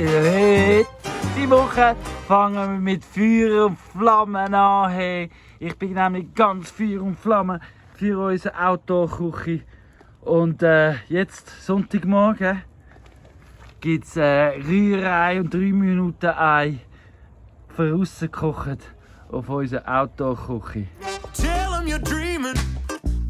Die Woche fangen wir mit Feuer und Flammen an. Hey. Ich bin nämlich ganz Feuer und Flammen für unsere Outdoor-Küche. Und jetzt, Sonntagmorgen, gibt es Rührei und 3 Minuten Ei vorausgekocht auf unserer Outdoor-Küche. Tell them you're dreaming.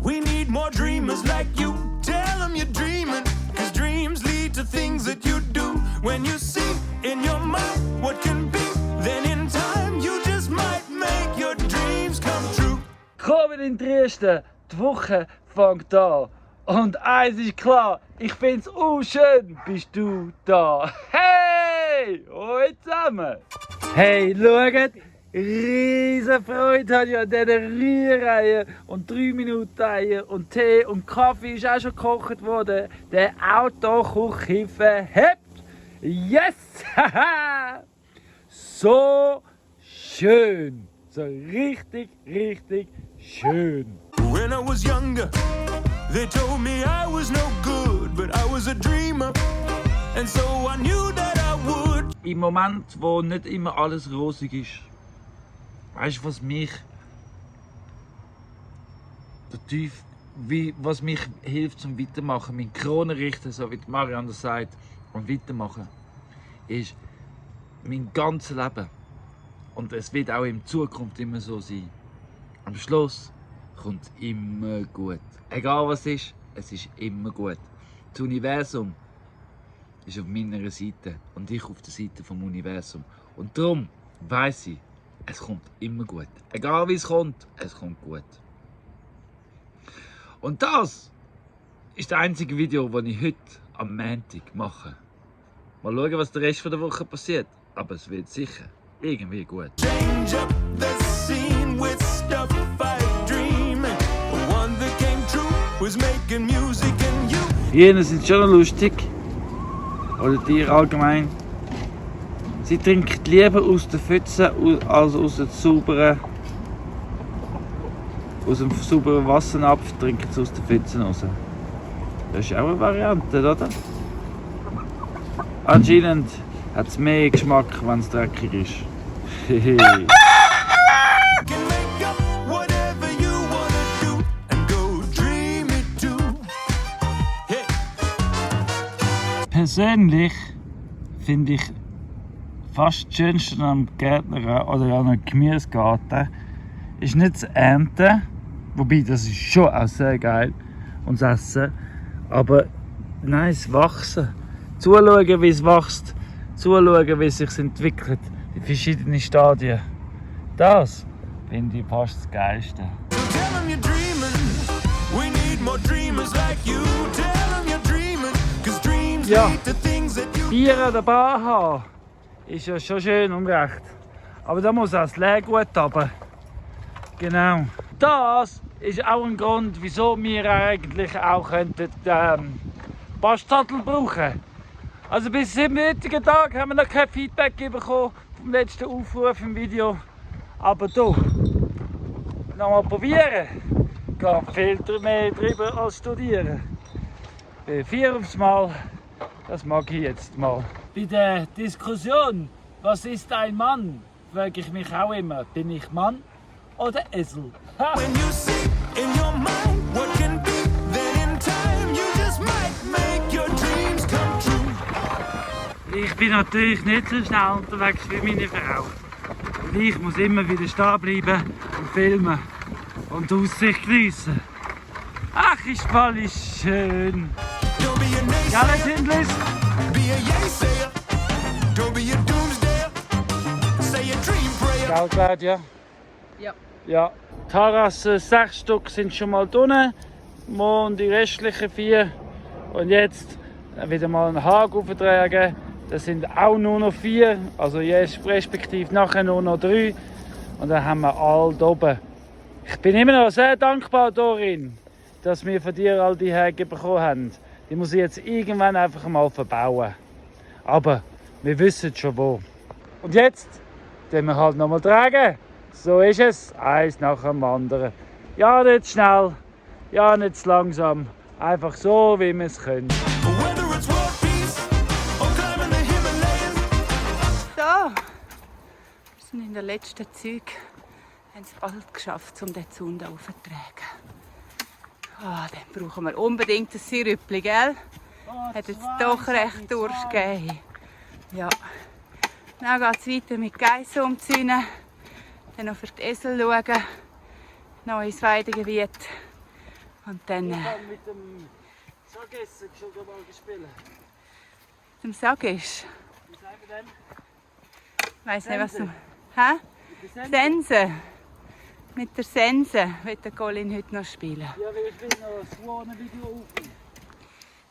We need more dreamers like you. Tell them you're dreaming. Cause dreams lead to things that you do. When you see in your mind what can be, then in time you just might make your dreams come true. Kommen in Dresden, die Woche fängt an. Und eins ist klar, ich find's schön, bist du da. Hey! Hallo zusammen! Hey, schaut! Riesen Freude habe ich an diesen Rühreiern und 3 Minuten Eier und Tee und Kaffee ist auch schon gekocht worden. Der Outdoor-Küche verhebt! Yes! So schön! So richtig, richtig schön! When I was younger, they told me I was no good, but I was a dreamer, and so I knew that I would. Im Moment, wo nicht immer alles rosig ist, weißt du, was mich was mich hilft zum Weitermachen, mein Krone richten, so wie Marianne sagt, und weitermachen, ist mein ganzes Leben. Und es wird auch in Zukunft immer so sein. Am Schluss kommt es immer gut. Egal was ist, es ist immer gut. Das Universum ist auf meiner Seite und ich auf der Seite vom Universum. Und darum weiss ich, es kommt immer gut. Egal wie es kommt gut. Und das ist das einzige Video, das ich heute am Montag mache. Mal schauen, was der Rest der Woche passiert. Aber es wird sicher irgendwie gut. Change up the scene with stuff I dreaming. One that came true was making music and you. Jene sind schon lustig. Oder Tiere allgemein. Sie trinken lieber aus der Pfütze als aus dem sauberen Wassernapf, trinken sie aus der Pfütze raus. Das ist auch eine Variante, oder? Anscheinend hat es mehr Geschmack, wenn es dreckig ist. Can make up whatever you wanna do and go dream it too. Hey. Persönlich finde ich fast das Schönste am Gärtner oder an einem Gemüsegarten ist nicht das Ernten, wobei das ist schon auch sehr geil und das Essen, aber nein, das Wachsen. Zuschauen, wie es wächst, zuschauen, wie es sich entwickelt, die verschiedenen Stadien. Das finde ich fast das Geilste. So tell them you're dreaming. We need more dreamers like you. Tell them you're dreaming. Cause dreams Ja. lead to things that you. Bier an der Bar haben, ist ja schon schön und recht. Aber da muss auch das Leergut runter. Genau. Das ist auch ein Grund, wieso wir eigentlich auch Bastartel brauchen. Also bis zum heutigen Tag haben wir noch kein Feedback bekommen vom letzten Aufruf im Video. Aber du, nochmal probieren. Geht viel mehr drüber als studieren. 4 aufs Mal, das mag ich jetzt mal. Bei der Diskussion, was ist ein Mann, frage ich mich auch immer, bin ich Mann oder Esel? Ha! When you see in your mind what can be, then in time you just might make your dreams come true. Ich bin natürlich nicht so schnell unterwegs wie meine Frau. Und ich muss immer wieder stehen bleiben und filmen und die Aussicht geniessen. Ach, ist voll schön. Don't be a Ja, naysayer, Tindlis. be a yaysayer. Don't be a doomsdayer, say a dream prayer. Gell, Claudia? Ja. Ja. Terrassen, 6 Stück sind schon mal drinnen. Und die restlichen 4. Und jetzt wieder mal einen Haken auftragen. Das sind auch nur noch 4. Also jetzt respektive nachher nur noch 3. Und dann haben wir all da oben. Ich bin immer noch sehr dankbar, Dorin, dass wir von dir all die Häge bekommen haben. Die muss ich jetzt irgendwann einfach mal verbauen. Aber wir wissen schon wo. Und jetzt den wir halt noch mal tragen. So ist es. Eins nach dem anderen. Ja, nicht schnell. Ja, nicht zu langsam. Einfach so, wie wir es können. Whether it's world peace or climbing the Himalayas, sind in den letzten Zügen, haben es bald geschafft, um den Zaun hier aufzutragen. Ah, dann brauchen wir unbedingt ein Sirüppli, gell? Hat jetzt doch recht Durst gegeben. Ja. Dann geht es weiter mit Geissen umziehen, dann noch für die Esel schauen, noch ins Weidegebiet und dann... Ich habe mit dem Sagessen schon mal gespielt. Mit dem Sagisch? Wie sagen wir denn? Ich weiss nicht, was du... Sense. Hä? Mit der Sense. Mit der Sense wird der Colin heute noch spielen. Ja, weil ich will noch ein Swan-Video aufnehmen.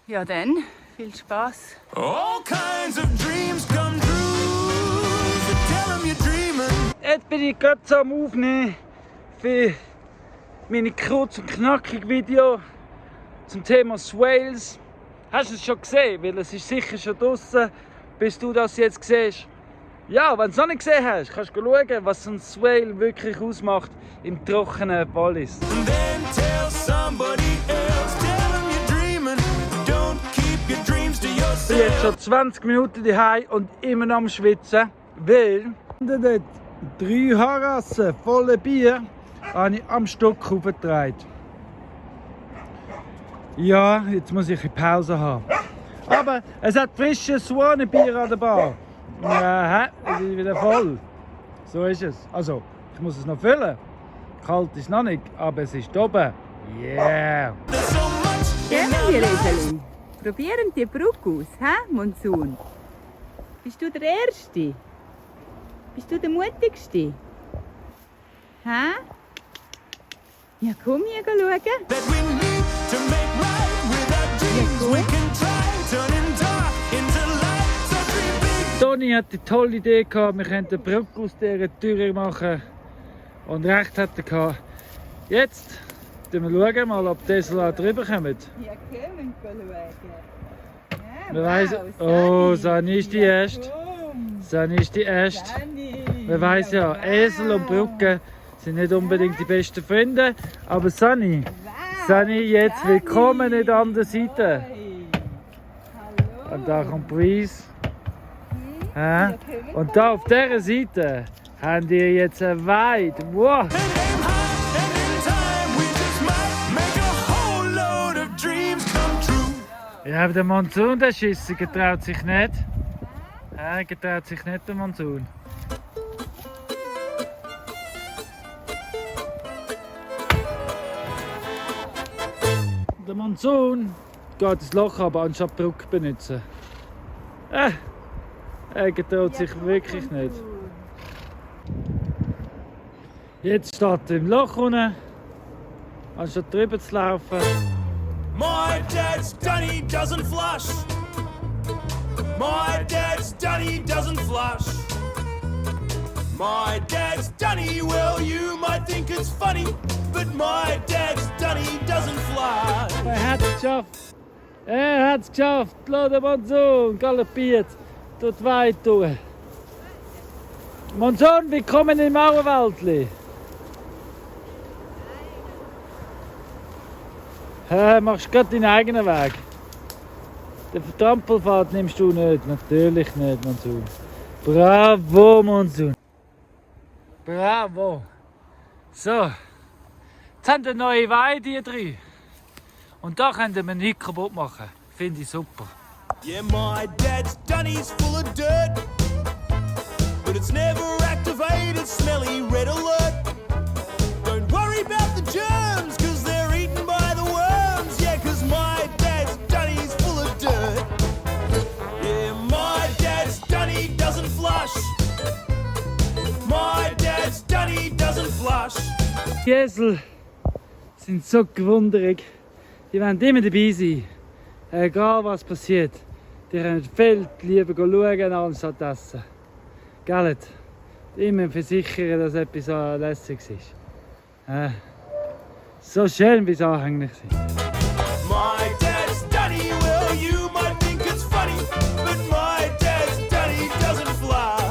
Ja dann, viel Spaß. All kinds of dreams come true. So tell 'em you're dreaming. Jetzt bin ich gerade so am Aufnehmen für meine kurz und knackig Video zum Thema Swales. Hast du es schon gesehen? Weil es ist sicher schon draussen, bis du das jetzt siehst. Ja, wenn du es noch nicht gesehen hast, kannst du schauen, was so ein Swale wirklich ausmacht im trockenen Wallis. And then tell somebody else. Tell 'em you're dreaming. Don't keep your dreams to Ich bin jetzt yourself. schon 20 Minuten daheim und immer noch am Schwitzen, weil dort 3 Harassen voller Bier habe ich am Stock aufgetragen. Ja, jetzt muss ich eine Pause haben. Aber es hat frisches Swanenbier an der Bar. Ja, es ist wieder voll. So ist es. Also, ich muss es noch füllen. Kalt ist noch nicht, aber es ist oben. Yeah! There's so much Gerne, ihr Eseli. Probieren die Brücke aus, hä, Monsun? Bist du der Erste? Bist du der Mutigste? Hä? Ja, komm hier schauen. that we need to make right with our dreams. We can try turning dark into light. So dream big. Toni hat die tolle Idee gehabt, wir könnten eine Brücke aus dieser Tür machen. Und recht hat er gehabt. Jetzt schauen wir mal, ob die Esel drüber kommen. Ja, kommen schauen. Wer weiss, oh, Sani ist die Erste. Sani ist die Erste. Wer weiß ja, Esel und Brücke sind nicht unbedingt die besten Freunde. Aber Sani, jetzt willkommen nicht an der Seite. Und da kommt Breeze. Ja. Und da auf dieser Seite haben die jetzt eine Weide. Wow. And aim high, and in time we just might make a whole load of dreams come true. Ja, aber der Monsun, der Schisser, getraut sich nicht. Ja, getraut sich nicht, der Monsun. Der Monsun geht ins Loch, aber anstatt die Brücke benutzen. Er getraut sich wirklich nicht. Jetzt steht er im Loch unten, anstatt drüber zu laufen. My dad's dunny doesn't flush. My dad's dunny doesn't flush. My dad's dunny, well, you might think it's funny, but my dad's dunny doesn't flush. Er hat es geschafft. Er hat es geschafft. Lass den Monsun galoppiert durch die Weide durch. Monsun, willkommen im Auenwäldli. Machst du gerade deinen eigenen Weg? Den Trampelpfad nimmst du nicht. Natürlich nicht, Monsun. Bravo, Monsun. Bravo. So. Jetzt haben wir eine neue Weide, die drei. Und da können wir nichts kaputt machen. Finde ich super. Yeah, my dad's dunny's full of dirt, but it's never activated, smelly red alert. Don't worry about the germs, cause they're eaten by the worms. Yeah, cause my dad's dunny's full of dirt. Yeah, my dad's dunny doesn't flush. My dad's dunny doesn't flush. Die Esel sind so gewunderig. Die wollen immer dabei sein. Egal was passiert. Die können viel lieber schauen, anstatt essen. Gell? Immer versichern, dass etwas so lässig ist. So schön, wie sie anhänglich sind. My dad's dunny, well, you might think it's funny, but my dad's dunny doesn't flush.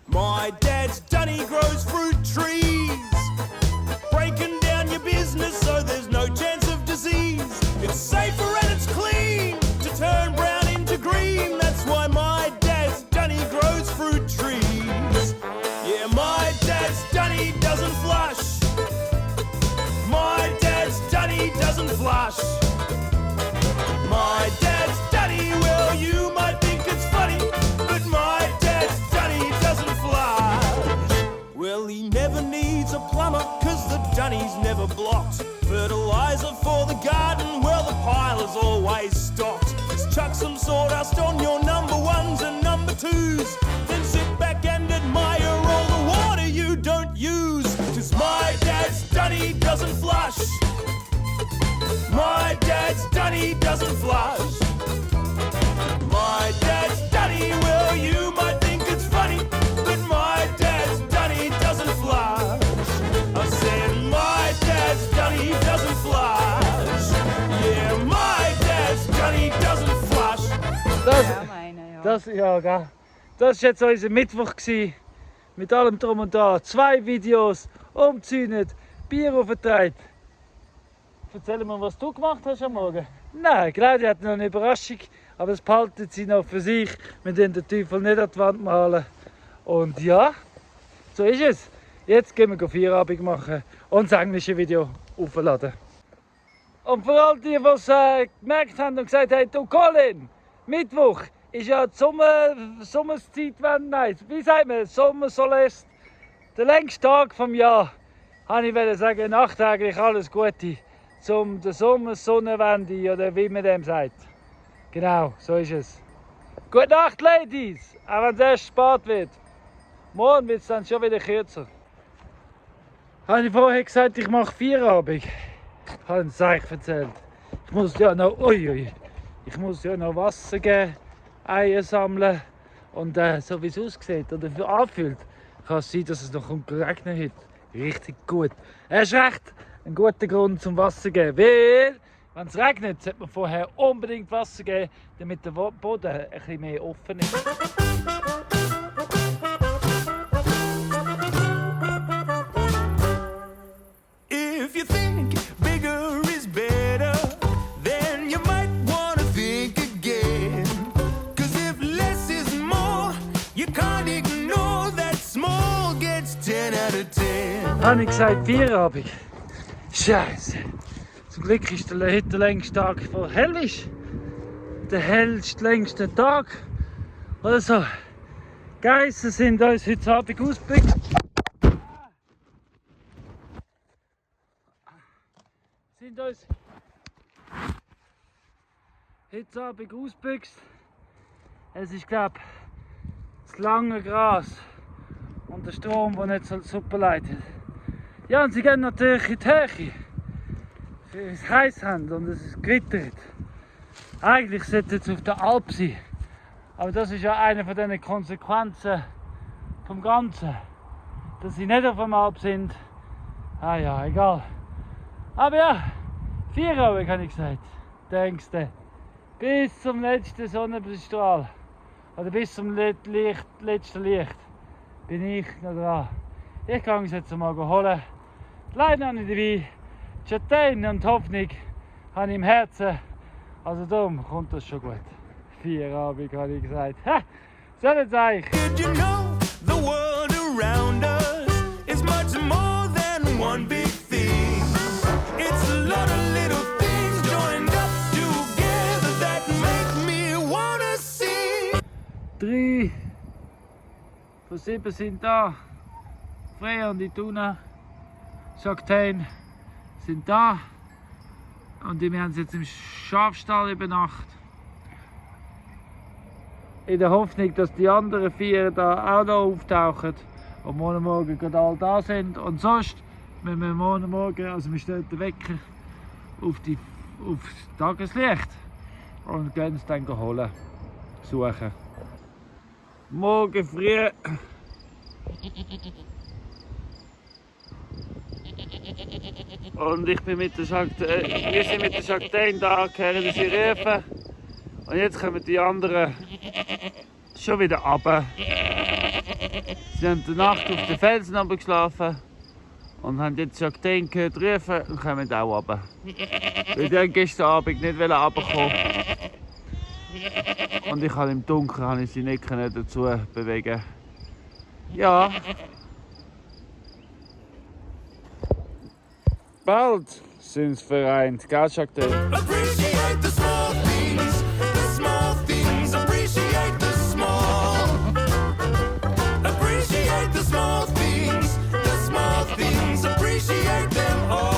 My dad's dunny grows fruit trees, breaking down your business so there's no chance of disease. flash. My dad's Danny, well, you might think it's funny, but my dad's Danny doesn't flash. Well, he never needs a plumber, cause the Dunny's never blocked. Fertilizer for the garden, well, the pile is always stocked. Just chuck some sawdust on your number ones and number twos, then sit back and admire all the water you don't use. Cause my dad's Dunny doesn't flush. My dad's Dunny doesn't flush. My dad's Dunny, well, you might think it's funny, but my dad's Dunny doesn't flush. I said my dad's Dunny doesn't flush. Yeah, my dad's Dunny doesn't flush. Ja, meine, ja. Gell? Das war jetzt unser Mittwoch gewesen, mit allem drum und dran. 2 Videos, umzäunet, Bier aufgetragen. Erzähl mir, was du gemacht hast am Morgen. Nein, Claudia hat noch eine Überraschung, aber das behalten sie noch für sich. Wir den Teufel nicht an die Wand malen. Und ja, so ist es. Jetzt gehen wir Feierabend machen und das englische Video aufladen. Und für all die, die es gemerkt haben und gesagt haben, du Colin, Mittwoch ist ja die Sommerszeit, nein, wie sagt man, Sommersolest, der längste Tag vom Jahr. Wollte ich sagen, nachträglich alles Gute zum der Sommersonnenwende oder wie man dem sagt. Genau, so ist es. Gute Nacht, Ladies, auch wenn es erst spät wird. Morgen wird es dann schon wieder kürzer. Habe ich vorher gesagt, ich mache Feierabend. Ich habe es euch erzählt. Ich muss ja noch, ich muss ja noch Wasser geben, Eier sammeln und so wie es aussieht oder anfühlt, kann es sein, dass es noch regnen hat. Richtig gut. Erst recht ein guter Grund zum Wasser geben, weil wenn es regnet, sollte man vorher unbedingt Wasser geben, damit der Boden ein bisschen mehr offen ist. If you think bigger is better, then you might want to think again. Cause if less is more, you can't ignore that small gets 10 out of 10. Habe ich gesagt, Feierabend. Scheiße. Zum Glück ist heute der längste Tag von Hellwisch. Der hellste, längste Tag. Oder so. Geissen sind uns heute Abend ausgebüxt. Sind uns heute Abend ausgebüxt. Es ist, glaube ich, das lange Gras und der Strom, der nicht so super leitet. Ja, und sie gehen natürlich in die Höhe, weil es heiß haben und es gewittert. Eigentlich sollte es auf der Alp sein, aber das ist ja eine von den Konsequenzen vom Ganzen, dass sie nicht auf der Alp sind. Ah ja, egal. Aber ja, Feierabend habe ich gesagt, denkst du, bis zum letzten Sonnenstrahl oder bis zum letzten Licht bin ich noch dran. Ich gehe es jetzt mal holen. Die Leute habe ich dabei, die Châtaigne und die Hoffnung habe ich im Herzen. Also darum kommt das schon gut. Feierabend habe ich gesagt. Ha! So jetzt eigentlich. Did you know the world around us is much more than one big thing? It's a lot of little things joined up together that make me wanna sing. 3 von 7 sind da. Freya und Ituna, Châtaigne sind da. Und wir haben jetzt im Schafstall über Nacht. In der Hoffnung, dass die anderen 4 da auch noch auftauchen und morgen gerade alle da sind. Und sonst müssen wir morgen, also wir stellen den Wecker auf das Tageslicht und gehen es dann holen, suchen. Morgen früh und wir sind mit der Châtaigne da, hören sie rufen. Und jetzt kommen die anderen schon wieder runter. Sie haben die Nacht auf den Felsen geschlafen und haben jetzt Châtaigne gehört rufen und kommen auch runter. Weil die haben gestern Abend nicht runterkommen. Und ich habe im Dunkeln sie nicht dazu bewegen. Ja. Bald sind vereint. Gell, Jacqueline? Appreciate the small things, the small things. Appreciate the small. Appreciate the small things, the small things. Appreciate them all.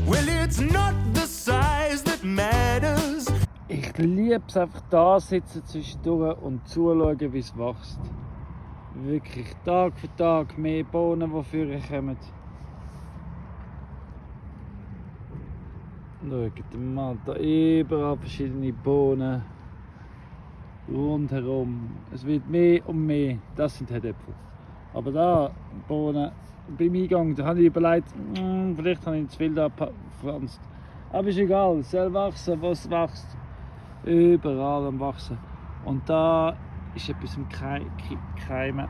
Well, it's not the size that matters. Ich liebe es einfach da sitzen zwischendurch und zuschauen, wie es wächst. Wirklich Tag für Tag mehr Bohnen, die vorkommen. Schaut mal, da überall verschiedene Bohnen. Rundherum. Es wird mehr und mehr. Das sind Herdäpfel. Aber da, Bohnen, beim Eingang, da habe ich überlegt, vielleicht habe ich zu viel da gepflanzt. Aber ist egal, es soll wachsen, was wächst. Überall am Wachsen. Und da ist etwas im Keimen.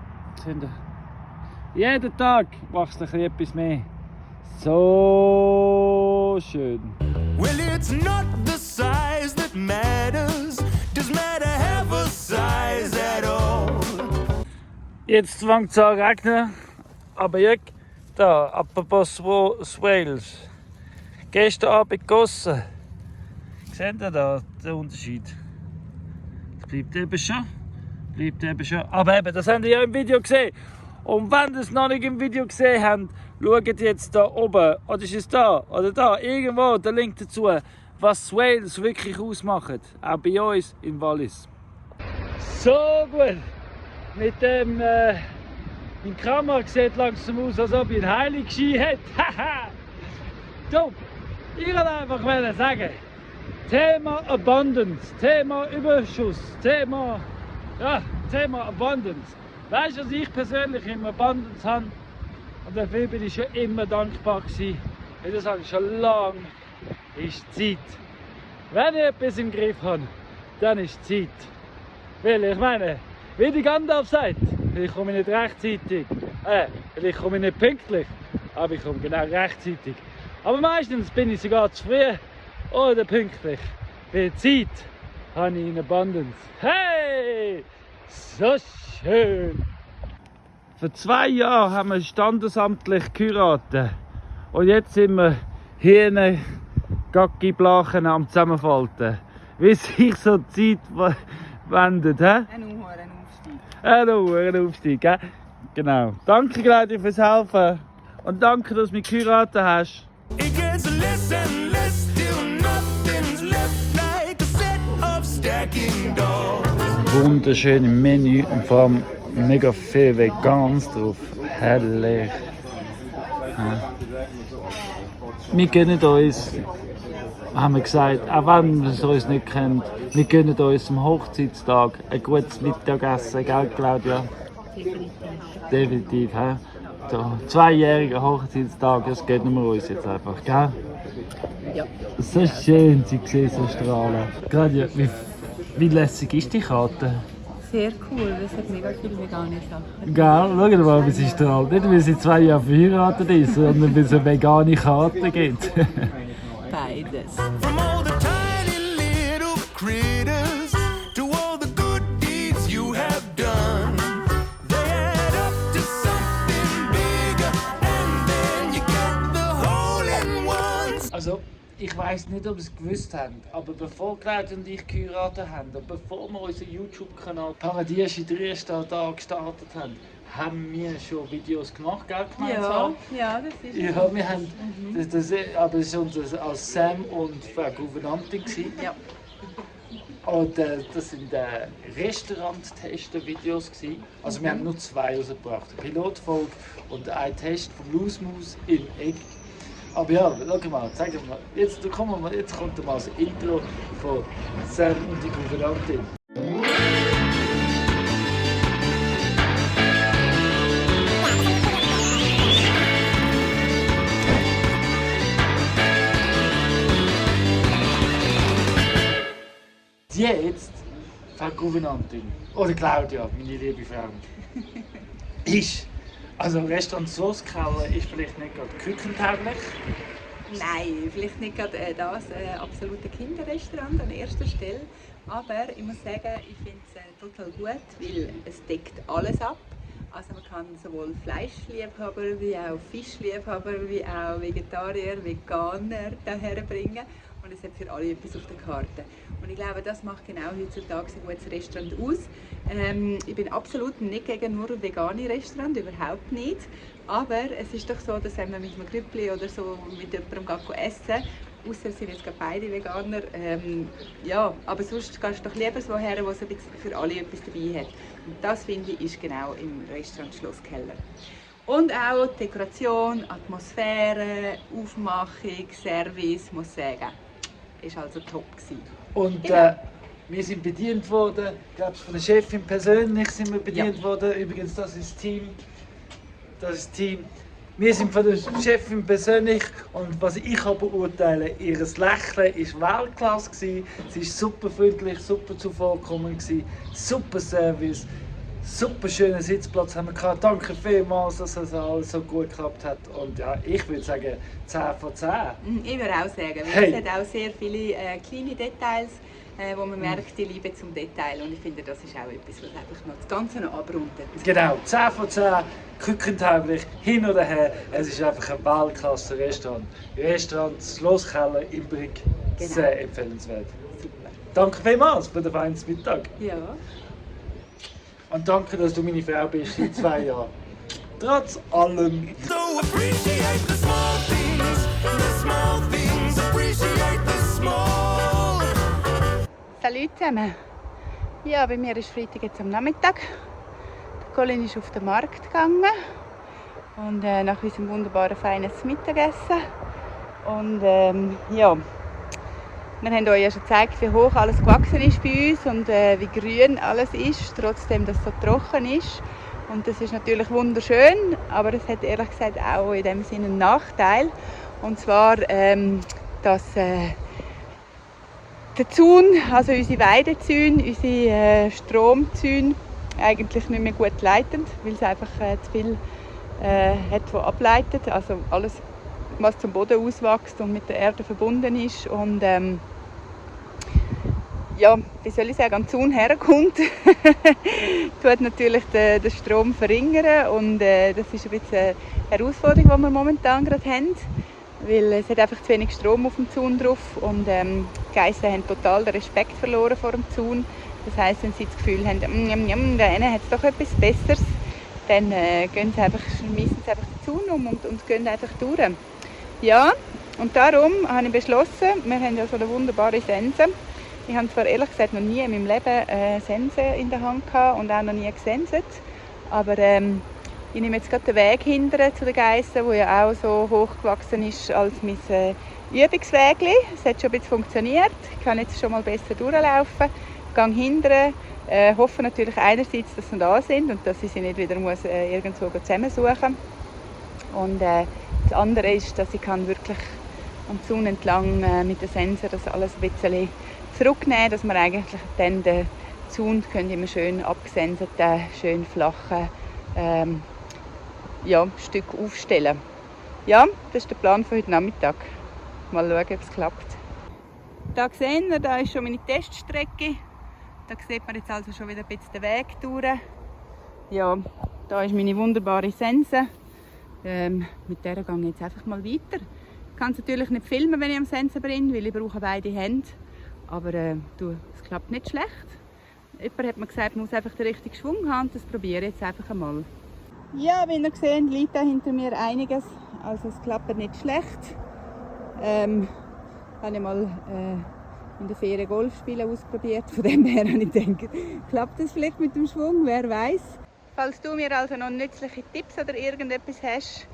Jeden Tag wächst etwas mehr. So schön. Well, it's not the size that matters. Does matter have a size at all? Jetzt fängt es an zu regnen. Aber jetzt, da, apropos Swales. Gestern Abend gegossen. Seht ihr da den Unterschied? Das bleibt eben schon. Aber eben, das habt ihr ja im Video gesehen. Und wenn ihr es noch nicht im Video gesehen habt, schaut jetzt da oben, oder ist es da, oder da, irgendwo, der Link dazu, was Swales wirklich ausmacht. Auch bei uns in Wallis. So gut! Mit dem, meine Kamera sieht langsam aus, als ob ich einen Heiligen hätte. Haha! Du, ich wollte einfach sagen, Thema Abundance, Thema Überschuss, Thema Abundance. Weißt du, was ich persönlich im Abundance habe? Und dafür bin ich schon immer dankbar gewesen. Weil das habe ich schon lange. Ist Zeit. Wenn ich etwas im Griff habe, dann ist Zeit. Weil ich meine, wie die Gandalf sagt, ich komme nicht rechtzeitig. Ich komme nicht pünktlich, aber ich komme genau rechtzeitig. Aber meistens bin ich sogar zu früh oder pünktlich. Weil Zeit habe ich in Abundance. Hey! So schön! Vor 2 Jahren haben wir standesamtlich geheiratet. Und jetzt sind wir hier Gacki-Blachen am Zusammenfalten. Wie sich so die Zeit wendet. Ein Aufstieg, gell? Genau. Danke, Claudia, fürs Helfen. Und danke, dass du mich geheiratet hast. It gets less and less till nothing's left, like a set of stacking dolls. Wunderschöne Menü und vor allem mega viel Vegans drauf. Herrlich. Ja. Wir gönnen uns, haben wir gesagt, auch wenn wir es uns nicht kennen, wir gönnen uns am Hochzeitstag ein gutes Mittagessen, gell Claudia? Definitiv, hä? So, 2-jähriger Hochzeitstag, das gönnen wir uns jetzt einfach, gell? Ja. So schön, sie sehen so strahlen. Claudia, wie lässig ist die Karte? Sehr cool, es hat mega viele vegane Sachen. Gell, schau mal, wie sie strahlt. Nicht, weil sie 2 Jahre verheiratet ist, sondern weil es eine vegane Karte gibt. Beides. From all the tiny little critters to all the good deeds you have done, they add up to something bigger, and then you get the hole-in-ones. Also, ich weiss nicht, ob ihr es gewusst habt, aber bevor Claudia und ich geheiratet haben und bevor wir unseren YouTube-Kanal Paradies in Dresden da gestartet haben wir schon Videos gemacht, gell? Ja, das ist es. Ja, wir haben, aber es war unser als Sam und Frau Gouvernantin gewesen. Ja. Und das sind Restaurant-Testen-Videos gewesen. Also wir haben nur 2 rausgebracht, eine Pilotfolge und ein Test vom Loose-Moose in Egg. Aber ja, schau mal, zeig mal. Jetzt kommt mal das Intro von Sam und die Gouvernantin. Jetzt, Frau Gouvernantin, oder Claudia, meine liebe Frau, ist, also Restaurant Soßkeller ist vielleicht nicht gerade küchentauglich. Nein, vielleicht nicht gerade das absolute Kinderrestaurant an erster Stelle. Aber ich muss sagen, ich finde es total gut, weil es deckt alles ab. Also man kann sowohl Fleischliebhaber wie auch Fischliebhaber wie auch Vegetarier, Veganer daher bringen. Und es hat für alle etwas auf der Karte. Und ich glaube, das macht genau heutzutage ein gutes Restaurant aus. Ich bin absolut nicht gegen nur vegane Restaurants, überhaupt nicht. Aber es ist doch so, dass wenn man mit einem Grüppli oder so mit jemandem essen, ausser sind jetzt gerade beide Veganer, ja, aber sonst gehst du doch lieber so her, wo es ein bisschen für alle etwas dabei hat. Und das, finde ich, ist genau im Restaurant Schlosskeller. Und auch Dekoration, Atmosphäre, Aufmachung, Service, muss ich sagen, ist also top gewesen. Und Genau. wir sind bedient worden, ich glaube von der Chefin persönlich sind wir bedient worden. Übrigens, das ist das Team. Das ist das Team. Wir sind von der Chefin persönlich und was ich kann beurteilen, ihr Lächeln war Weltklasse gewesen. Sie war super freundlich, super zuvorkommend gewesen, super Service, super schönen Sitzplatz haben wir gehabt. Danke vielmals, dass das alles so gut geklappt hat. Und ja, ich würde sagen 10 von 10. Ich würde auch sagen, weil Hey. es hat auch sehr viele kleine Details, wo man merkt, die Liebe zum Detail. Und ich finde, das ist auch etwas, was einfach noch das Ganze noch abrundet. Genau, 10 von 10, kückentauglich, hin oder her. Es ist einfach ein Weltklasse-Restaurant. Restaurant Schlosskeller in Brig, Genau. sehr empfehlenswert. Super. Danke vielmals für den feinen Mittag. Ja. Und danke, dass du meine Frau bist seit 2 Jahren. Trotz allem. So appreciate the small things, the small things, appreciate the small. Salut zusammen. Ja, bei mir ist Freitag jetzt am Nachmittag. Der Colin ist auf den Markt gegangen und nach unserem wunderbaren feinen Mittagessen. Und ja, wir haben euch ja schon gezeigt, wie hoch alles gewachsen ist bei uns und wie grün alles ist, trotzdem, dass es so trocken ist. Und das ist natürlich wunderschön, aber es hat ehrlich gesagt auch in dem Sinne einen Nachteil. Und zwar, dass der Zaun, also unsere Weidezäune, unsere Stromzäune, eigentlich nicht mehr gut leiten, weil es einfach zu viel hat, was ableitet. Also alles, was zum Boden auswächst und mit der Erde verbunden ist. Und ja, wie soll ich sagen, an den Zaun herkommt, tut natürlich den Strom verringern. Und das ist ein bisschen eine Herausforderung, die wir momentan gerade haben. Weil es hat einfach zu wenig Strom auf dem Zaun drauf und die Geissen haben total den Respekt verloren vor dem Zaun. Das heisst, wenn sie das Gefühl haben, da hat es doch etwas Besseres, dann schmeißen sie einfach den Zaun um und gehen einfach durch. Ja, und darum habe ich beschlossen, wir haben ja so eine wunderbare Sense. Ich habe zwar ehrlich gesagt noch nie in meinem Leben Sense in der Hand gehabt und auch noch nie gesenset, aber ich nehme jetzt gerade den Weg hinterher zu den Geissen, der ja auch so hoch gewachsen ist als mein Übungsweg. Es hat schon ein bisschen funktioniert. Ich kann jetzt schon mal besser durchlaufen. Ich gehe hinterher, hoffe natürlich einerseits, dass sie da sind und dass ich sie nicht wieder muss, irgendwo zusammensuchen muss. Und das andere ist, dass ich kann wirklich am Zaun entlang mit den Sensoren das alles ein bisschen zurücknehmen kann, dass wir eigentlich dann den Zaun immer schön abgesenseten, schön flachen Stück aufstellen. Ja, das ist der Plan für heute Nachmittag. Mal schauen, ob es klappt. Da sehen wir, da ist schon meine Teststrecke. Da sieht man jetzt also schon wieder ein bisschen den Weg durch. Ja, da ist meine wunderbare Sense. Mit der gehe ich jetzt einfach mal weiter. Ich kann es natürlich nicht filmen, wenn ich am Sense bin, weil ich brauche beide Hände. Aber es klappt nicht schlecht. Jemand hat mir gesagt, man muss einfach den richtigen Schwung haben. Das probiere ich jetzt einfach einmal. Ja, wie ihr seht, liegt da hinter mir einiges. Also es klappt nicht schlecht. Habe ich mal in der Ferien Golf spielen ausprobiert. Von dem her habe ich gedacht, klappt das vielleicht mit dem Schwung, wer weiß. Falls du mir also noch nützliche Tipps oder irgendetwas hast,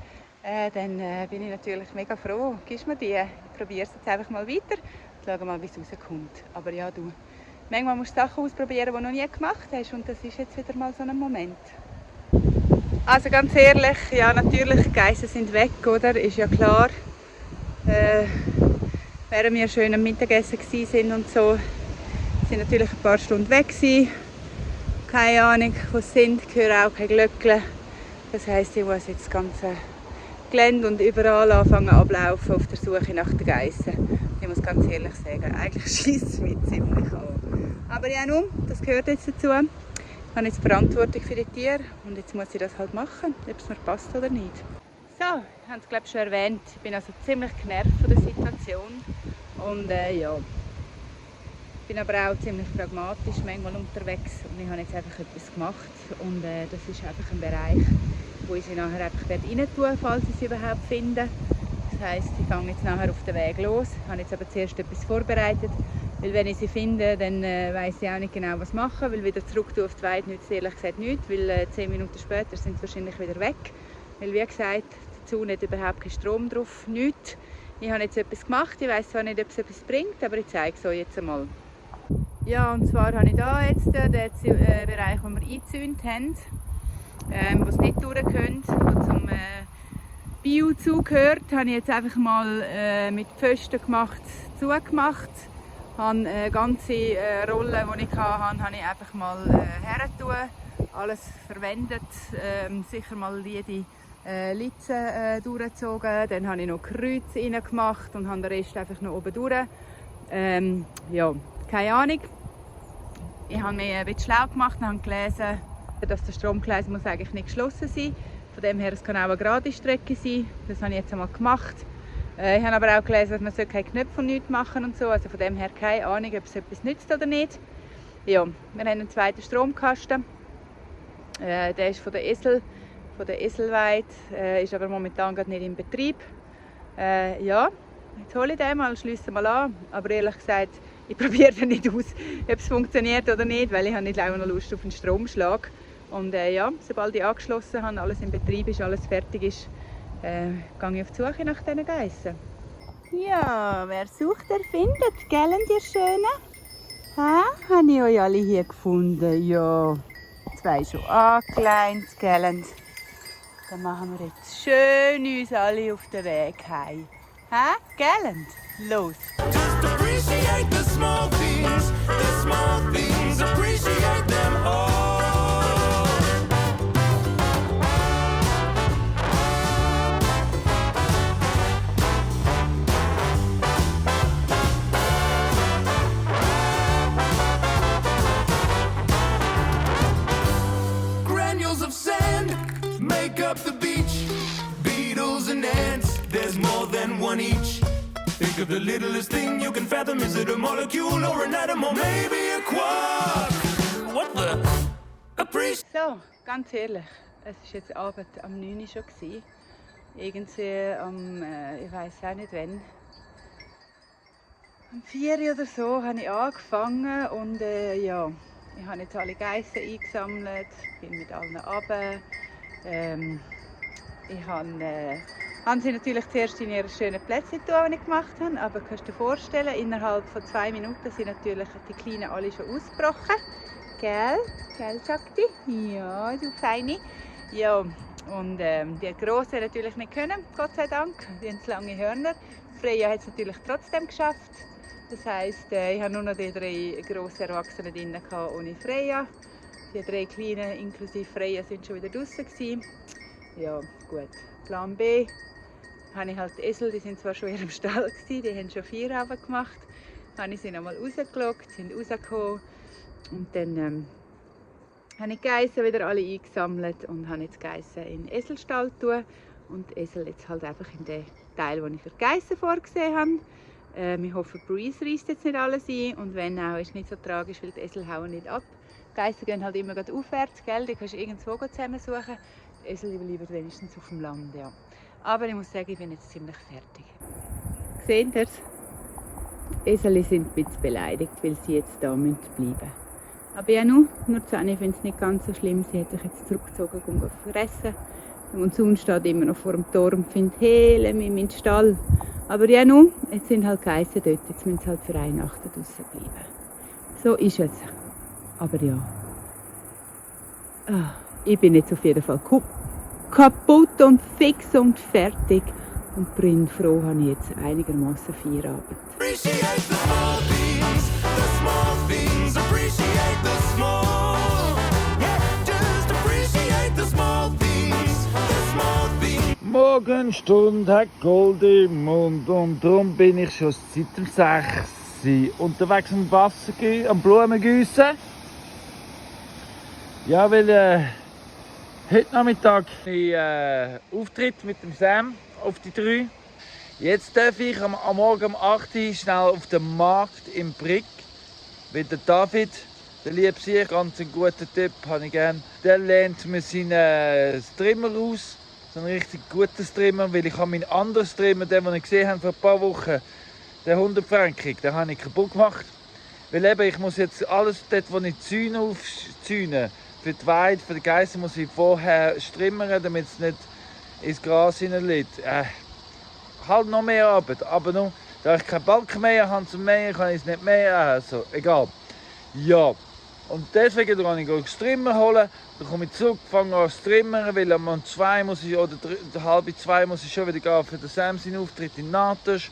dann bin ich natürlich mega froh. Gibst mir die. Ich probiere es jetzt einfach mal weiter. Schauen mal, wie es rauskommt. Aber ja, du, manchmal musst du Sachen ausprobieren, die du noch nie gemacht hast. Und das ist jetzt wieder mal so ein Moment. Also ganz ehrlich, ja natürlich, die Geissen sind weg, oder? Ist ja klar. Während wir schön am Mittagessen waren und so, sind natürlich ein paar Stunden weg gewesen. Keine Ahnung, wo sie sind, ich höre auch keine Glöckchen. Das heisst, ich muss jetzt das ganze Gelände und überall anfangen ablaufen auf der Suche nach den Geissen. Ich muss ganz ehrlich sagen, eigentlich schießt es mich ziemlich an. Aber ja nun, das gehört jetzt dazu. Ich habe jetzt Verantwortung für die Tiere und jetzt muss ich das halt machen, ob es mir passt oder nicht. So, ich habe es glaube ich schon erwähnt, ich bin also ziemlich genervt von der Situation und ja. Ich bin aber auch ziemlich pragmatisch manchmal unterwegs und ich habe jetzt einfach etwas gemacht und das ist einfach ein Bereich, wo ich sie nachher einfach rein tun, falls ich sie überhaupt finde. Das heisst, ich gehe jetzt nachher auf den Weg los, ich habe jetzt aber zuerst etwas vorbereitet, weil wenn ich sie finde, dann weiss ich auch nicht genau, was machen, weil wieder zurück auf die Weide nützt ehrlich gesagt nichts, weil 10 Minuten später sind sie wahrscheinlich wieder weg, weil wie gesagt, die Zaun hat überhaupt keinen Strom drauf, nichts. Ich habe jetzt etwas gemacht, ich weiss zwar nicht, ob es etwas bringt, aber ich zeige es euch jetzt einmal. Ja, und zwar habe ich hier jetzt den Bereich, den wir eingezäunt haben, wo es nicht durchkommt, wo zum Bio zugehört, habe ich jetzt einfach mal mit Pfosten gemacht, zugemacht. Ich habe eine ganze Rolle, die ich hatte, habe ich einfach mal hergetan, alles verwendet, sicher mal jede Litzen durchgezogen, dann habe ich noch Kreuz rein gemacht und habe den Rest einfach noch oben durch. Ja, keine Ahnung. Ich habe mich ein bisschen schlau gemacht und habe gelesen, dass der Stromgleis muss eigentlich nicht geschlossen sein. Von dem her, es kann auch eine gerade Strecke sein. Das habe ich jetzt einmal gemacht. Ich habe aber auch gelesen, dass man keine Knöpfe und nichts machen und so. Also von dem her keine Ahnung, ob es etwas nützt oder nicht. Ja, wir haben einen zweiten Stromkasten. Der ist von der Eselweide, ist aber momentan gerade nicht in Betrieb. Ja, jetzt hole ich den mal und schliesse mal an. Aber ehrlich gesagt, ich probiere dann nicht aus, ob es funktioniert oder nicht, weil ich habe nicht lange noch Lust auf einen Stromschlag. Und ja, sobald ich angeschlossen habe, alles in Betrieb ist, alles fertig ist, gehe ich auf die Suche nach diesen Geissen. Ja, wer sucht, der findet, gell, ihr Schönen? Ha? Habe ich euch alle hier gefunden? Ja, 2 schon angeleint, gell? Dann machen wir jetzt schön uns alle auf den Weg heim. Ha? Gell? Los! Just appreciate the small things, appreciate them all. Granules of sand make up the beach, beetles and ants, there's more than one each. Think of the littlest thing you can fathom. Is it a molecule or an atom or maybe a quark? What the? So, ganz ehrlich, es war jetzt Abend am 9 Uhr schon. Irgendwie am, ich weiß auch nicht wann. Am 4 Uhr oder so habe ich angefangen und ja, ich habe jetzt alle Geissen eingesammelt, bin mit allen runter. Ich habe sie natürlich zuerst in ihre schönen Plätze getan, die ich gemacht habe, aber kannst du dir vorstellen, innerhalb von 2 Minuten sind natürlich die Kleinen alle schon ausgebrochen. Gell? Gell, Schakti? Ja, du Feine. Ja, und die Grossen natürlich nicht können, Gott sei Dank. Die haben lange Hörner. Freya hat es natürlich trotzdem geschafft. Das heisst, ich habe nur noch die 3 grossen Erwachsenen drin ohne Freya. Die 3 Kleinen inklusive Freya sind schon wieder draußen gewesen. Ja, gut. Plan B habe ich halt die Esel, die sind zwar schon in ihrem Stall gewesen, die haben schon 4 Abend gemacht. Habe ich sie noch mal rausgelockt, sind rausgekommen und dann habe ich die Geissen wieder alle eingesammelt und habe jetzt die Geissen in den Eselstall tun und die Esel jetzt halt einfach in den Teil, den ich für die Geissen vorgesehen habe. Ich hoffe, Breeze reisst jetzt nicht alles ein und wenn auch, ist nicht so tragisch, weil die Esel hauen nicht ab. Die Geissen gehen halt immer aufwärts, gell? Die kannst du irgendwo zusammensuchen. Die Esel bleiben wenigstens auf dem Land, ja. Aber ich muss sagen, ich bin jetzt ziemlich fertig. Seht ihr es? Die Esel sind ein bisschen beleidigt, weil sie jetzt da bleiben müssen. Aber ja, nur Zähne finde es nicht ganz so schlimm. Sie hat sich jetzt zurückgezogen, um zu fressen. Und Sohn steht immer noch vor dem Tor und findet, hey, lass mich in meinen Stall. Aber ja, nun, jetzt sind halt Geissen dort. Jetzt müssen sie halt für eine Nacht draußen bleiben. So ist es. Aber ja. Ich bin jetzt auf jeden Fall kaputt und fix und fertig. Und bin froh, habe ich jetzt einigermaßen Feierabend. Appreciate the small things, appreciate the small. Yeah, just appreciate the small things, Morgenstunde hat Gold im Mund und darum bin ich schon seit dem 6 sind unterwegs am Wasser, am Blumengießen. Ja, weil heute Nachmittag ich Auftritt mit dem Sam auf die 3. Jetzt darf ich am Morgen um 8 Uhr schnell auf den Markt im Brick. Weil der David, der liebt sich, ganz ein guter Typ, habe ich gern. Der lernt mir seinen Trimmer aus. So einen richtig guten Trimmer, weil ich habe meinen anderen Trimmer, den ich gesehen habe vor ein paar Wochen, den 100 Franken, den habe ich kaputt gemacht. Weil eben, ich muss jetzt alles dort, wo ich Zäune aufzäune, für die Weide, für die Geissen, muss ich vorher strimmern, damit es nicht ins Gras hineinliegt. Halt noch mehr Arbeit, aber nur, da ich keinen Balken mehr habe zum Mähen, kann ich es nicht mehr, also egal. Ja, und deswegen gehe ich Strimmer holen, dann komme ich zurück, fange an zu strimmern, weil um 2 muss ich, oder halb 2 muss ich schon wieder gehen für den Sam seinen Auftritt in Natisch.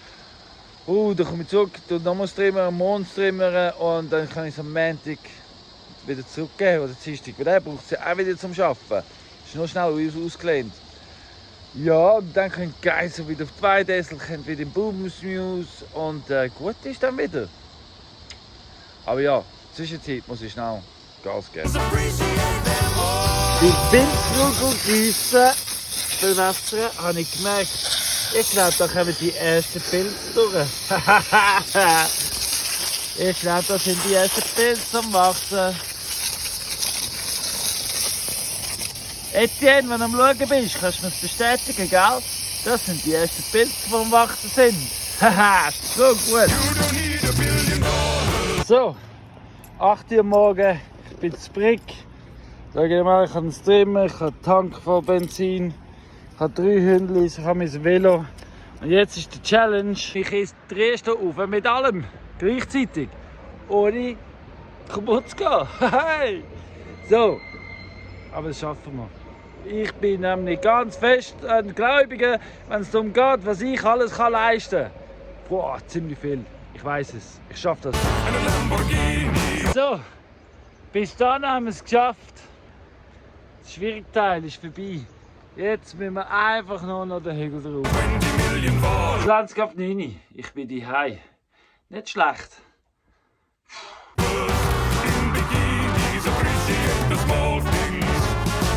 Dann komme ich zurück, nochmal strimmern, morgen strimmern und dann kann ich es am Montag wieder zurückgeben, oder Dienstag, weil der braucht es ja auch wieder zum Arbeiten. Das ist nur schnell ausgelehnt. Ja, und dann können die Geissen wieder auf die Weidesel, können wieder im Bumsmuse und gut ist dann wieder. Aber ja, Zwischenzeit muss ich schnell Gas geben. Beim Windflugelgiessen bewässern habe ich gemerkt, ich glaube, da kommen die ersten Pilze durch. Ich glaube, da sind die ersten Pilze am Wachsen. Etienne, wenn du am Schauen bist, kannst du mir das bestätigen, gell? Das sind die ersten Pilze, die am Wachsen sind. Haha, so gut. So, 8 Uhr morgen, ich bin zu Brick. Sag ich mal, ich habe einen Trimmer, ich habe einen Tank voll Benzin, ich habe 3 Hündchen, ich habe mein Velo. Und jetzt ist die Challenge, ich esse die Reste auf mit allem, gleichzeitig, ohne kaputt zu gehen. Hey. So, aber das schaffen wir. Ich bin nämlich ganz fest ein Gläubiger, wenn es darum geht, was ich alles leisten kann. Boah, ziemlich viel. Ich weiß es. Ich schaffe das. So, bis dann haben wir es geschafft. Der schwierige Teil ist vorbei. Jetzt müssen wir einfach nur noch den Hügel drauf. 20 ab 9. Ich bin daheim. Nicht schlecht.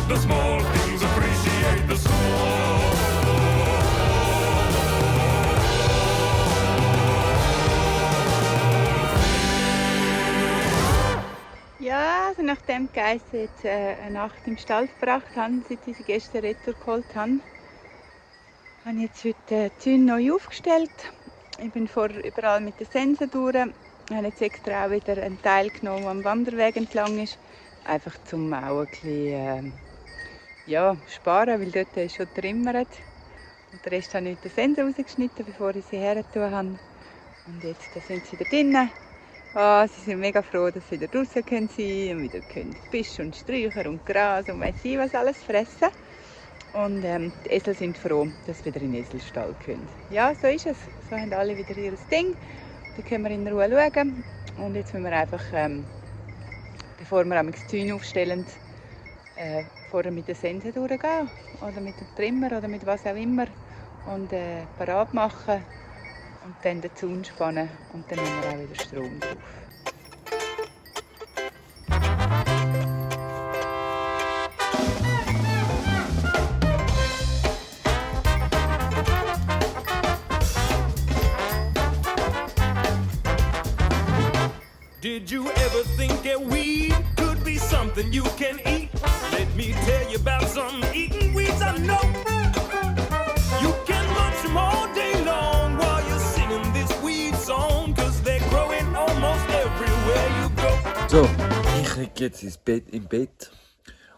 The small things, appreciate the small. Ja, also nachdem die Geissen jetzt eine Nacht im Stall verbracht haben, seit sie gestern Retour geholt haben, habe ich jetzt heute die Zäune neu aufgestellt. Ich bin vorher überall mit den Sensen durch. Ich habe jetzt extra auch wieder einen Teil genommen, der am Wanderweg entlang ist. Einfach zum auch ein bisschen sparen, weil dort ist schon getrimmert. Und den Rest habe ich mit den Sensen rausgeschnitten, bevor ich sie hergetan habe. Und jetzt sind sie da drinnen. Sie sind mega froh, dass sie wieder draußen sein können und wieder Fisch und Sträucher und Gras und weiss ich was alles fressen. Und die Esel sind froh, dass sie wieder in den Eselstall können. Ja, so ist es. So haben alle wieder ihr Ding. Da können wir in Ruhe schauen. Und jetzt müssen wir einfach, bevor wir die Zäune aufstellen, vorher mit den Sensen durchgehen. Oder mit dem Trimmer oder mit was auch immer. Und parat machen. Und dann den Zaun spannen und dann haben wir auch wieder Strom drauf. Did you ever think that weed could be something you can eat? Let me tell you about some eating weeds I know. You can munch them all day long while you're singing this weed song, cause they're growing almost everywhere you go. So, ich liege jetzt im Bett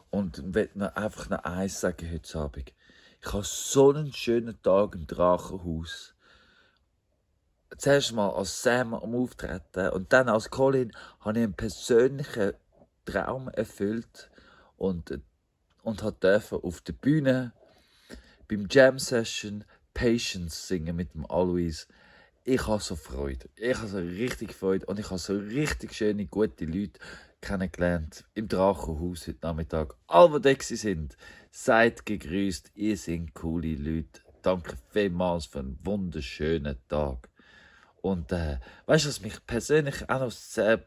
und will noch einfach noch eins sagen heute Abend. Ich habe so einen schönen Tag im Drachenhaus. Zuerst mal als Sam am Auftreten und dann als Colin habe ich einen persönlichen Traum erfüllt und durfte auf der Bühne beim Jam Session Patience singen mit dem Alois. Ich habe so Freude. Ich habe so richtig Freude und ich habe so richtig schöne, gute Leute kennengelernt im Drachenhaus heute Nachmittag. Alle, die da sind, seid gegrüßt. Ihr seid coole Leute. Danke vielmals für einen wunderschönen Tag. Und weißt du, was mich persönlich auch noch sehr...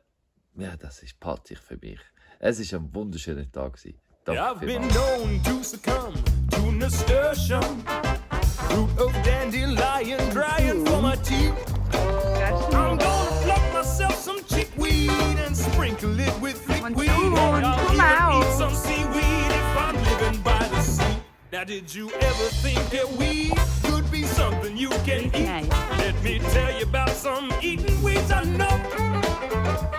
Ja, das ist Party für mich. Es war ein wunderschöner Tag. I've Danke been vielmals. known to succumb to nasturtium, root of dandelion drying for my teeth. I'm gonna pluck myself some chickweed and sprinkle it with liquid. Monsoon, I'll come even out. eat some seaweed if I'm living by the sea. Now, did you ever think that weed could be something you can eat? Nice. Let me tell you about some eating weeds I know.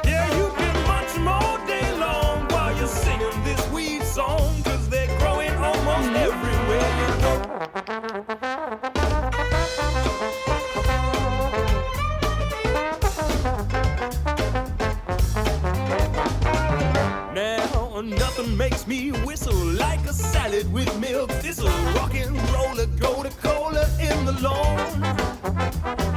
Yeah, you can munch them all day long while you're singing this weed song, 'cause they're growing almost everywhere you go. Now, nothing makes me whistle like a salad with milk thistle. Rockin' roller, Coca-Cola in the lawn.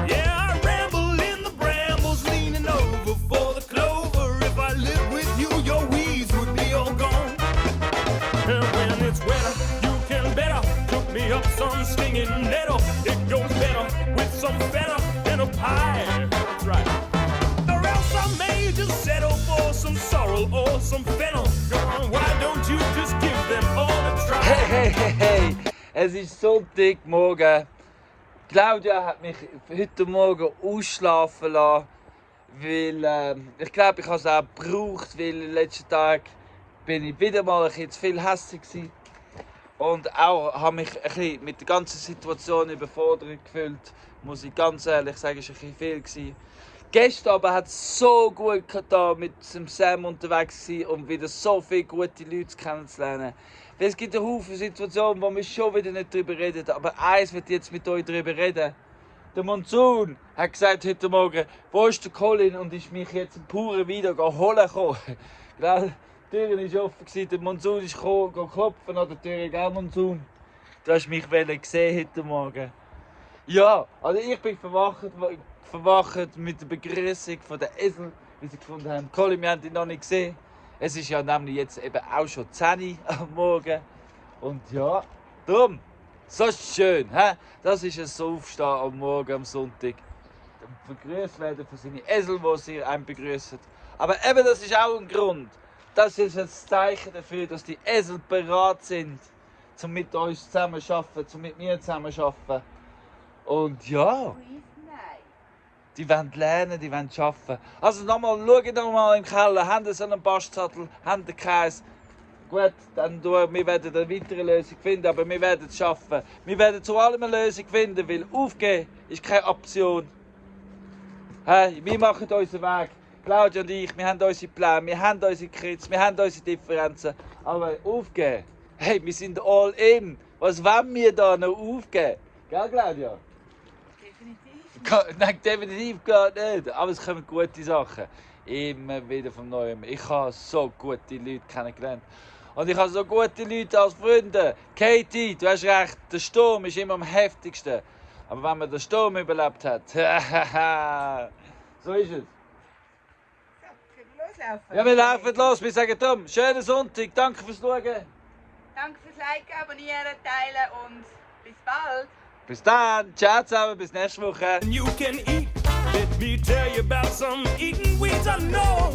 Yeah, I ramble in the brambles, leaning over for the clover. If I lived with you, your weeds would be all gone. And when it's wetter, you can better cook me up some stinging nettle. It goes better with some feta and a pie. That's right. Or else I may just settle for some sorrel or some fennel. Come on, why don't you just give them all a try? Hey, es ist Sonntagmorgen. Claudia hat mich heute Morgen ausschlafen lassen, weil ich glaube, ich habe es auch gebraucht, weil in den letzten Tagen bin ich wieder mal ein bisschen zu viel hässlich gewesen. Und auch habe mich ein bisschen mit der ganzen Situation überfordert gefühlt, muss ich ganz ehrlich sagen, es war ein bisschen viel gewesen. Gestern aber hat es so gut getan, mit dem Sam unterwegs zu sein und wieder so viele gute Leute kennenzulernen. Weil es gibt einen Haufen Situationen, wo wir schon wieder nicht darüber reden. Aber eins wird jetzt mit euch darüber reden. Der Monsoon hat gesagt heute Morgen, wo ist der Colin, und ist mich jetzt im puren wieder holen gekommen. Gell? Die Tür war offen, der Monsoon ist gekommen, klopfen an der Tür. Gell, Monsoon? Du hast mich gesehen heute Morgen. Ja, also ich bin verwacht mit der Begrüßung von der Esel, wie sie gefunden haben. Colin, wir haben ihn noch nicht gesehen. Es ist ja nämlich jetzt eben auch schon 10 Uhr am Morgen. Und ja, darum, so ist schön. He? Das ist ein so Aufstehen am Morgen, am Sonntag. Begrüßt werden von seinen Esel, die sie einen begrüßen. Aber eben, das ist auch ein Grund. Das ist ein Zeichen dafür, dass die Esel bereit sind, um mit uns zusammen zu arbeiten, um mit mir zusammen zu arbeiten. Und ja, die wollen lernen, die wollen arbeiten. Also nochmal, schaut doch mal im Keller, haben Sie so einen Bastzattel, haben Sie Kreis. Gut, dann wir werden eine weitere Lösung finden, aber wir werden es schaffen. Wir werden zu allem eine Lösung finden, weil aufgeben ist keine Option. Hey, wir machen unseren Weg. Claudia und ich, wir haben unsere Pläne, wir haben unsere Kritik, wir haben unsere Differenzen. Aber aufgeben, hey, wir sind all in. Was wollen wir da noch aufgeben? Gell, Claudia? Nein, definitiv gar nicht. Aber es kommen gute Sachen. Immer wieder von Neuem. Ich habe so gute Leute kennengelernt. Und ich habe so gute Leute als Freunde. Katie, du hast recht, der Sturm ist immer am heftigsten. Aber wenn man den Sturm überlebt hat, so ist es. Ja, wir laufen los. Wir sagen Tom, schönen Sonntag, danke fürs Schauen. Danke fürs Liken, Abonnieren, Teilen und bis bald. Bis dann, ciao zusammen, bis nächste Woche. You can eat. Let me tell you about some eating weeds I know.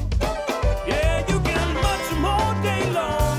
Yeah, you can munch them all day long.